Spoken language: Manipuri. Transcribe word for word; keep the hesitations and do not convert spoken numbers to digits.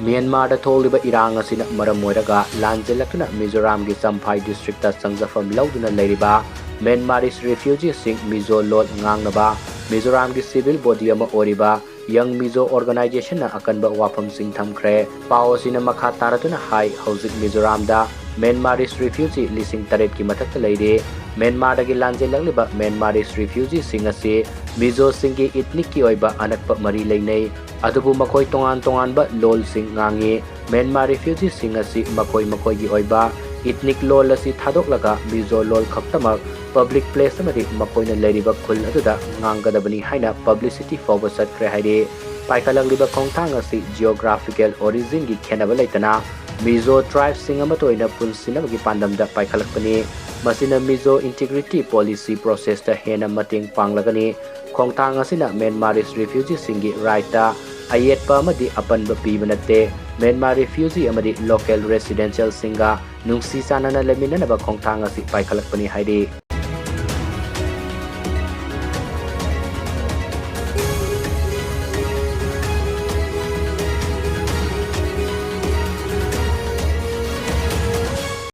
ꯃ꯭ꯌꯥꯟꯃꯥꯔꯗ ꯊꯣꯛꯂꯤꯕ ꯏꯔꯥꯡ ꯑꯁꯤꯅ ꯃꯔꯝ ꯑꯣꯏꯔꯒ ꯂꯥꯟꯖꯦꯜꯂꯛꯇꯨꯅ ꯃꯤꯖꯣꯔꯥꯝꯒꯤ ꯆꯝꯐꯥꯏ ꯗꯤꯁꯇ꯭ꯔꯤꯛꯇ ꯆꯪꯖꯐꯝ ꯂꯧꯗꯨꯅ ꯂꯩꯔꯤꯕ ꯃ꯭ꯌꯥꯟꯃꯥꯔꯤꯁ ꯔꯤꯐ꯭ꯌꯨꯖꯤꯁꯤꯡ ꯃꯤꯖꯣ ꯂꯣꯟ ꯉꯥꯡꯅꯕ ꯃꯤꯖꯣꯔꯥꯝꯒꯤ ꯁꯤꯚꯤꯜ ꯕꯣꯗꯤ ꯑꯃ ꯑꯣꯏꯔꯤꯕ ꯌꯪ ꯃꯤꯖꯣ ꯑꯣꯔꯒꯅꯥꯏꯖꯦꯁꯟꯅ ꯑꯀꯟꯕ ꯋꯥꯐꯝꯁꯤꯡ ꯊꯝꯈ꯭ꯔꯦ꯫ ꯄꯥꯎ ꯑꯁꯤꯅ ꯃꯈꯥ ꯇꯥꯔꯗꯨꯅ ꯍꯥꯏ, ꯍꯧꯖꯤꯛ ꯃꯤꯖꯣꯔꯥꯝꯗ ꯃ꯭ꯌꯥꯟꯃꯥꯔꯤꯁ ꯔꯤꯐ꯭ꯌꯨꯖꯤ ꯂꯤꯁꯤꯡ ꯇꯔꯦꯠꯀꯤ ꯃꯊꯛꯇ ꯂꯩꯔꯦ꯫ ꯃ꯭ꯌꯥꯟꯃꯥꯔꯗꯒꯤ ꯂꯥꯟꯖꯦꯜꯂꯛꯂꯤꯕ ꯃ꯭ꯌꯥꯟꯃꯥꯔꯤꯁ ꯔꯤꯐ꯭ꯌꯨꯖꯤꯁꯤꯡ ꯑꯁꯤ ꯃꯤꯖꯣꯁꯤꯡꯒꯤ ꯏꯊꯅꯤꯛꯀꯤ ꯑꯣꯏꯕ ꯑꯅꯛꯄ ꯃꯔꯤ ꯂꯩꯅꯩ꯫ ꯑꯗꯨꯕꯨ ꯃꯈꯣꯏ ꯇꯣꯉꯥꯟ ꯇꯣꯉꯥꯟꯕ ꯂꯣꯜꯁꯤꯡ ꯉꯥꯡꯉꯤ꯫ ꯃ꯭ꯌꯥꯟꯃꯥꯔ ꯔꯤꯐ꯭ꯌꯨꯖꯤꯁꯤꯡ ꯑꯁꯤ ꯃꯈꯣꯏ ꯃꯈꯣꯏꯒꯤ ꯑꯣꯏꯕ ꯏꯊꯅꯤꯛ ꯂꯣꯜ ꯑꯁꯤ ꯊꯥꯗꯣꯛꯂꯒ ꯃꯤꯖꯣ ꯂꯣꯜ ꯈꯛꯇꯃꯛ ꯄꯕ꯭ꯂꯤꯛ ꯄ꯭ꯂꯦꯁ ꯑꯃꯗꯤ ꯃꯈꯣꯏꯅ ꯂꯩꯔꯤꯕ ꯈꯨꯜ ꯑꯗꯨꯗ ꯉꯥꯡꯒꯗꯕꯅꯤ ꯍꯥꯏꯅ ꯄꯕ꯭ꯂꯤꯁꯤꯇꯤ ꯐꯥꯎꯕ ꯆꯠꯈ꯭ꯔꯦ ꯍꯥꯏꯔꯤ꯫ ꯄꯥꯏꯈꯠꯂꯛꯂꯤꯕ ꯈꯣꯡꯊꯥꯡ ꯑꯁꯤ ꯖꯤꯑꯣꯒ꯭ꯔꯥꯐꯤꯀꯦꯜ ꯑꯣꯔꯤꯖꯤꯟꯒꯤ ꯈꯦꯠꯅꯕ ꯂꯩꯇꯅ ꯃꯤꯖꯣ ꯇ꯭ꯔꯥꯏꯕꯁꯤꯡ ꯑꯃꯠꯇ ꯑꯣꯏꯅ ꯄꯨꯟꯁꯤꯟꯅꯕꯒꯤ ꯄꯥꯟꯗꯝꯗ ꯄꯥꯏꯈꯠꯂꯛꯄꯅꯤ꯫ ꯃꯁꯤꯅ ꯃꯤꯖꯣ ꯏꯟꯇꯤꯒ꯭ꯔꯤꯇꯤ ꯄꯣꯂꯤꯁꯤ ꯄ꯭ꯔꯣꯁꯦꯁꯇ ꯍꯦꯟꯅ ꯃꯇꯦꯡ ꯄꯥꯡꯂꯒꯅꯤ꯫ ꯈꯣꯡꯊꯥꯡ ꯑꯁꯤꯅ ꯃ꯭ꯌꯥꯟꯃꯥꯔꯤꯁ ꯔꯤꯐ꯭ꯌꯨꯖꯤꯁꯤꯡꯒꯤ ꯔꯥꯏꯠꯇ ꯑꯌꯦꯠꯄ ꯑꯃꯗꯤ ꯑꯄꯟꯕ ꯄꯤꯕ ꯅꯠꯇꯦ꯫ ꯃ꯭ꯌꯥꯟꯃꯥꯔ ꯔꯤꯐ꯭ꯌꯨꯖꯤ ꯑꯃꯗꯤ ꯂꯣꯀꯦꯜ ꯔꯦꯁꯤꯗꯦꯟꯁꯤꯌꯦꯜꯁꯤꯡꯒ ꯅꯨꯡꯁꯤ ꯆꯥꯟꯅꯅ ꯂꯩꯃꯤꯟꯅꯅꯕ ꯈꯣꯡꯊꯥꯡ ꯑꯁꯤ ꯄꯥꯏꯈꯠꯂꯛꯄꯅꯤ ꯍꯥꯏꯔꯤ꯫